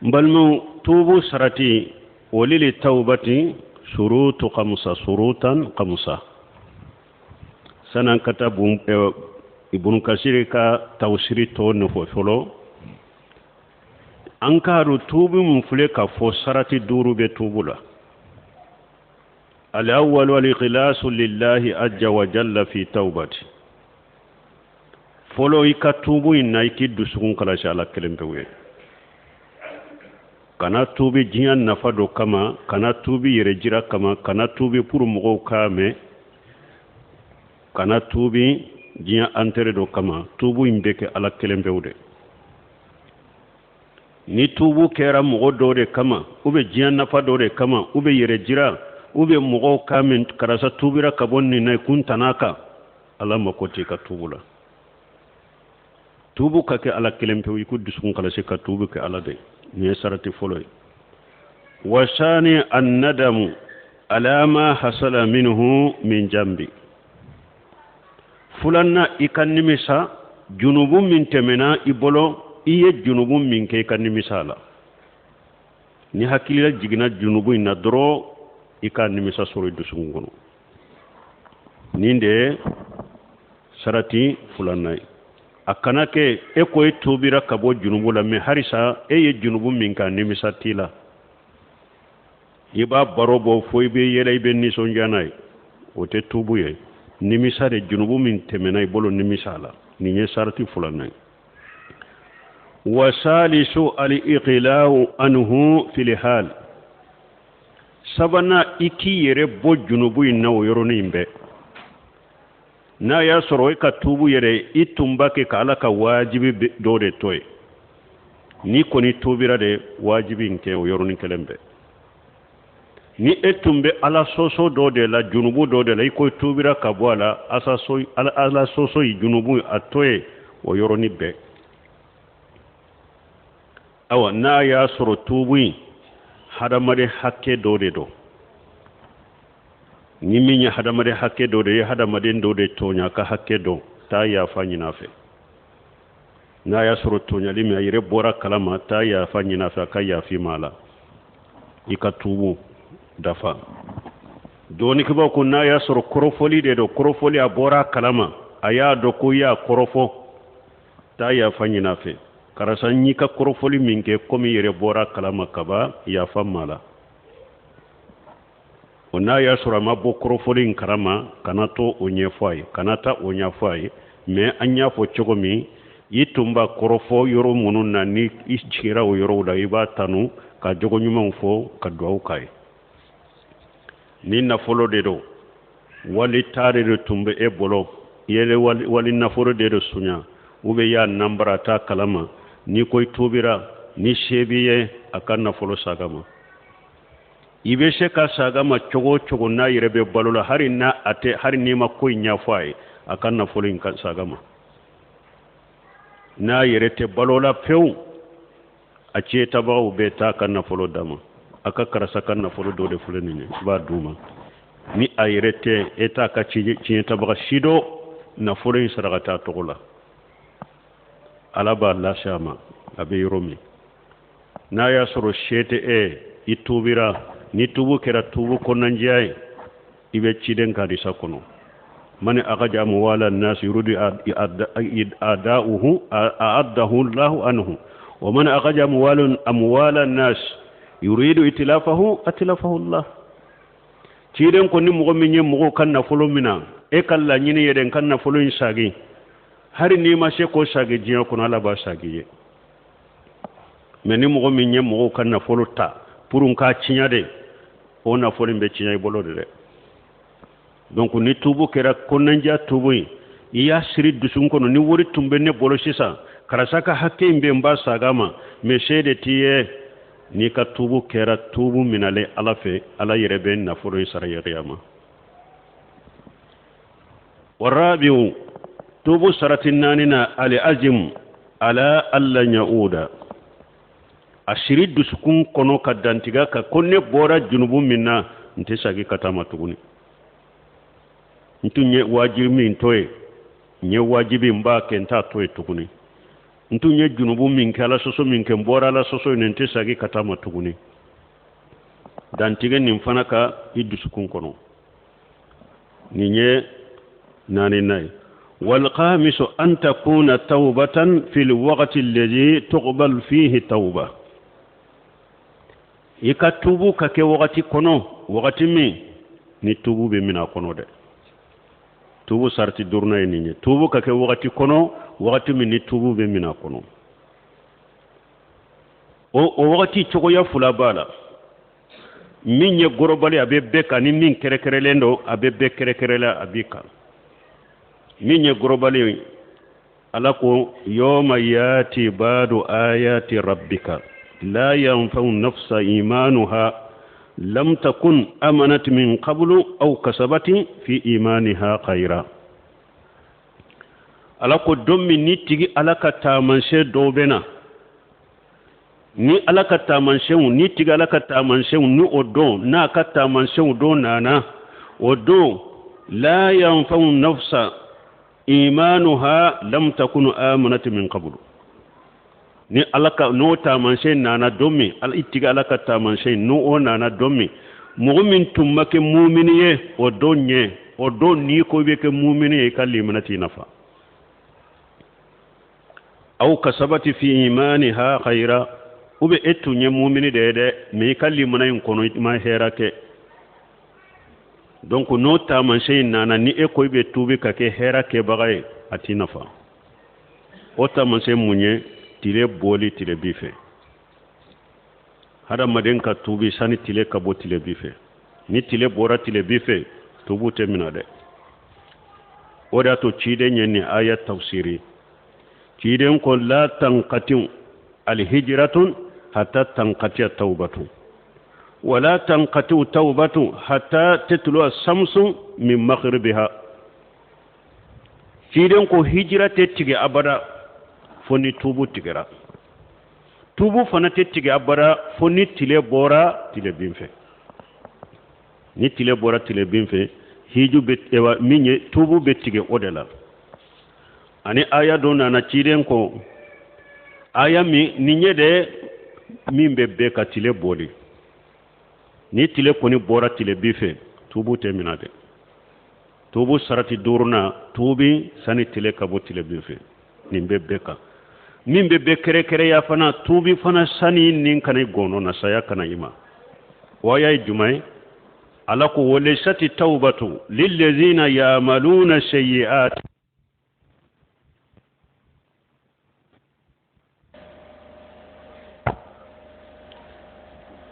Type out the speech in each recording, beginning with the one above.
N balimaw, tuubu sarati walili tawbati shurutu khamsa, shurutan khamsa. San'an ka taa Ibunu Kasiri ka tawusiri tɔ nɔfɛ fɔlɔ, an k'a dɔn tuubu min filɛ ka fɔ sarati duuru bɛ tuubu la. Al-awwalu al-ikhlasu lillahi azza wa jalla fi tawbati. Fɔlɔ, i ka tuubu in na, i k'i dusukun kalasi Ala kelen pewu ye. Kana tuubi diɲɛ nafa dɔ kama, kana tuubi yɛrɛ jira kama, kana tuubi pour mɔgɔw k'a mɛn, kana tuubi diɲɛ intérêt dɔ kama. Tuubu in bɛ kɛ Ala kelen pewu de. Ni tuubu kɛra mɔgɔ dɔ de kama, ou bien diɲɛ nafa dɔ de kama, ou bien yɛrɛ jira, ou bien mɔgɔw k'a mɛn karisa tuubira ka bɔ nin na, kun tana kan, Ala mako t'i ka tuubu la. Tuubu ka kɛ Ala kelen pewu, i ko dusukun kalasi ka tuubu kɛ Ala de. Nin ye sarati fɔlɔ ye. Wasani annadamu ala ma hasala minhu min jambi. Fulanna, i ka nimisa junubu min tɛmɛna i bolo, i ye junubu min kɛ, i ka nimisa a la. Ni hakilila jiginna junubu in na dɔrɔn, i ka nimisa sɔrɔ i dusukun kɔnɔ. Nin de ye sarati fulanna ye. A kana kɛ e ko e tuubira ka bɔ junubu la, mais halisa e ye junubu min kɛ, nimisa t'i la, i b'a baro bɔ fo i bɛ yɛlɛ, i bɛ nisɔndiya n'a ye, o tɛ tuubu ye. Nimisa de, junubu min tɛmɛna i bolo, nimisa la. Nin ye sarati fulanna ye. Wasalisu al-iqla'u anhu fil hal. Sabanan, i k'i yɛrɛ bɔ junubu in na o yɔrɔnin bɛɛ. N'a y'a sɔrɔ e ka tuubu yɛrɛ, i tun b'a kɛ ka Ala ka wajibi dɔ de to yen, n'i kɔni tuubira de, wajibi in kɛ o yɔrɔnin kelen bɛɛ. Ni e tun bɛ Ala sɔsɔ dɔ de la, junubu dɔ de la, i ko i tuubira ka bɔ a la, Ala sɔsɔ ye junubu, a to yen o yɔrɔnin bɛɛ. Awa, n'a y'a sɔrɔ tuubu in hadamaden hakɛ dɔ de don, ni min ye hadamaden hakɛ dɔ de ye, hadamaden dɔ de tɔɲa ka hakɛ dɔn, taa yafa ɲini a fɛ. N'a y'a sɔrɔ tɔɲali min a yɛrɛ bɔra kalama, taa yafa ɲini a fɛ, a ka yafi ma a la, i ka tuubu dafa. Dɔnnikɛbaaw ko n'a y'a sɔrɔ kɔrɔfɔli de don, kɔrɔfɔli a bɔra a kalama, a y'a dɔn ko i y'a kɔrɔfɔ, taa yafa ɲini a fɛ. Karisa, n y'i ka kɔrɔfɔli min kɛ, komi i yɛrɛ bɔra kalama kaban, yafa ma la. O n'a y'a sɔrɔ a ma bɔ kɔrɔfɔli in kalama, kana to o ɲɛfɔ a ye, kana taa o ɲɛfɔ a ye. Mais an y'a fɔ cogo min, i tun b'a kɔrɔfɔ yɔrɔ minnu na, ni i jigira o yɔrɔw la, i b'a tanu ka jogo ɲumanw fɔ, ka duwawu k'a ye. Ni nafolo de don, wali ta de tun bɛ e bolo, yɛlɛ wali nafolo de don sunya, ou bien y'a nanbara t'a kalama, n'i ko i tuubira, ni se b'i ye, a ka nafolo saga ma. I bɛ se ka saga ma cogo o cogo, n'a yɛrɛ bɛ balo la, hali n'a a tɛ, hali n'i ma ko in ɲɛfɔ a ye, a ka nafolo in ka saga ma. N'a yɛrɛ tɛ balo la pewu, a tiɲɛtabagaw bɛ taa ka nafolo d'a ma. A ka karisa ka nafolo dɔ de filɛ nin ye, i b'a d'u ma. Ni a yɛrɛ tɛ, e t'a ka tiɲɛtabaga si dɔn, nafolo in saraka t'a tɔgɔ la, Ala b'a lase a ma a bɛ yɔrɔ min. N'a y'a sɔrɔ se tɛ e, i tuubira, ni tuubu kɛra tuubu kɔnɔnajɛya ye, i bɛ ciden ka hadisa kɔnɔ, mani akaja amwala nas yuridu ada'uhu a'addahu Allahu anhu, wa man akaja amwala nas yuridu itilafahu atilafahu Allah. Ciden ko ni mɔgɔ min ye mɔgɔw ka nafolo mina, e ka laɲini yɛrɛ n ka nafolo in sagi, hali n'i ma se k'o sagi diɲɛ kɔnɔ, Ala b'a sagi ye. Mais ni mɔgɔ min ye mɔgɔw ka nafolo ta pour n k'a tiɲɛ de, o nafolo in bɛ tiɲɛ i bolo de dɛ. Donc ni tuubu kɛra kɔnɔnajɛya tuubu ye, i y'a siri dusukun kɔnɔ, ni wari tun bɛ ne bolo sisan, karisa ka hakɛ in bɛ n b'a saga ma, mais se de t'i ye. N'i ka tuubu kɛra tuubu minalen Ala fɛ, Ala yɛrɛ bɛ nafolo in sara yɛrɛ ma. Warabiu, tuubu sarati naani na, ali azim ala alla yauda. A siri dusukun kɔnɔ ka dantigɛ ka ko ne bɔra junubu min na, n tɛ sagi ka taa ma tuguni. N tun ye wajibi min to yen, n ye wajibi n b'a kɛ, n t'a to yen tuguni. N tun ye junubu min kɛ, Ala sɔsɔ min kɛ, n bɔra Ala sɔsɔ in na, n tɛ sagi ka taa ma tuguni. Dantigɛ nin fana ka i dusukun kɔnɔ. Nin ye naaninan ye. Walkhamisu an takuna tawbatan fil waqti alladhi tuqbal fihi tawba. I ka tubu ka kɛ wagati kɔnɔ, wagati min ni tubu bɛ minɛ a kɔnɔ dɛ. Tubu sarati duurunan ye nin ye. Tubu ka kɛ wagati kɔnɔ, wagati min ni tubu bɛ minɛ a kɔnɔ. O wagati cogoya fila b'a la. Min ye gorobali a bɛ bɛɛ kan, ni min kɛrɛkɛrɛlen don a bɛ bɛɛ kɛrɛkɛrɛla a b'i kan. Min ye gorobali, Ala ko yawma yati badu ayati rabbika la yanfa'u nafsa imanuha lam takun amanat min qablu aw kasabati fi imaniha khayra. Ala ko don min ni tigi Ala ka taamasiyɛn dɔw bɛ na, ni Ala ka taamasiyɛnw, ni tigi Ala ka taamasiyɛnw, ni o don n'a ka taamasiyɛnw don nana, o don la yanfa'u nafsa imanuha lam takunu amanat min qablu. Ni Ala ka n'o taamasiyɛn nana don min, i tigi Ala ka taamasiyɛn n'o nana don min, mɔgɔ min tun ma kɛ mumini ye o don ɲɛ, o don n'i ko i bɛ kɛ mumini ye, i ka limana t'i nafa. Aw kasabati fi imaniha khayra, ou bien e tun ye mumini de ye dɛ, mais i ka limana in kɔnɔ i ma hɛrɛ kɛ. Donc n'o taamasiyɛn in nana, ni e ko i bɛ tuubi ka kɛ hɛrɛ kɛbaga ye, a t'i nafa. O taamasiyɛn mun ye? Tile bɔli tile bi fɛ. Hadamaden ka tuubi sani tile ka bɔ tile bi fɛ. Ni tile bɔra tile bi fɛ, tuubu tɛ minɛ dɛ. O de y'a to ciden ye nin aya tafsiri. Ciden ko la tanqatiu alhijratun hatta tanqatia tawbatun wala tanqatiu tawbatun hatta tatlu'a samsu min maghribiha. Ciden ko hijira tɛ tigɛ abada fo ni tuubu tigɛra. Tuubu fana tɛ tigɛ abada fo ni tile bɔra tile bin fɛ. Ni tile bɔra tile bin fɛ, hiju bɛ, ewa, min ye tuubu bɛ tigɛ o de la. Ani aya dɔ nana ciden ko aya min nin ye dɛ, min bɛ bɛɛ ka tile bɔli. Ni tile kɔni bɔra tile bi fɛ, tuubu tɛ minɛ dɛ. Tuubu sarati duurunan, tuubi sani tile ka bɔ tile bi fɛ, nin bɛ bɛɛ kan. Min bɛ bɛɛ kɛrɛkɛrɛya fana, tuubi fana sani nin kana i gɔnɔ na, saya kana i ma. O aya ye jumɛn ye? Ala ko walaysati tawbatu lillazina ya'maluna sayyi'at.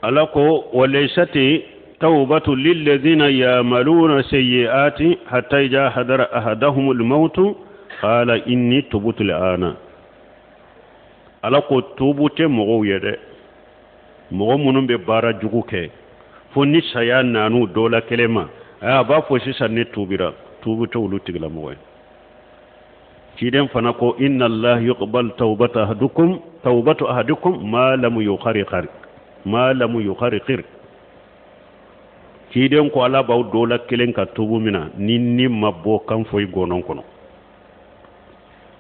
Ala ko walaysati tawbatu lillazina ya'maluna sayyi'ati hatta idha hadara ahadahumul mautu qala inni tubtu al'ana. Ala ko tubu tɛ mɔgɔw ye dɛ, mɔgɔ minnu bɛ baara jugu kɛ fo ni saya nan'u dɔ la kelen ma, a b'a fɔ sisan ne tubira. Tubu tɛ olu tigilamɔgɔ ye. Ciden fana ko inna Allah yuqbal tawbata ahadukum tawbatu ahadukum ma lam yuqarriqar ma lam yuqarriqir. Ciden ko Ala b'aw dɔ la kelen ka tubu mina ni ni ma bɔ kan foyi gɔnɔn kɔnɔ.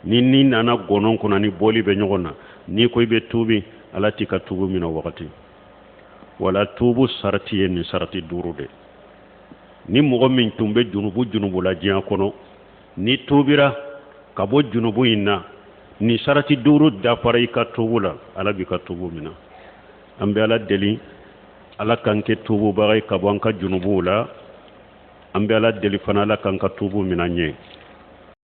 Ni ni nana gɔnɔn kɔnɔ ni bɔli bɛ ɲɔgɔn na, n'i ko i bɛ tubi, Ala t'i ka tubu mina o wagati. Wala tubu sarati ye nin sarati duuru de. Ni mɔgɔ min tun bɛ junubu junubu la diɲɛ kɔnɔ, ni tubira ka bɔ junubu in na, ni sarati duuru dafara i ka tubu la, Ala b'i ka tubu mina. An bɛ Ala deli, Ala k'an kɛ tububaga ye ka bɔ an ka junubuw la. An bɛ Ala deli fana, Ala k'an ka tubu mina ɲɛ.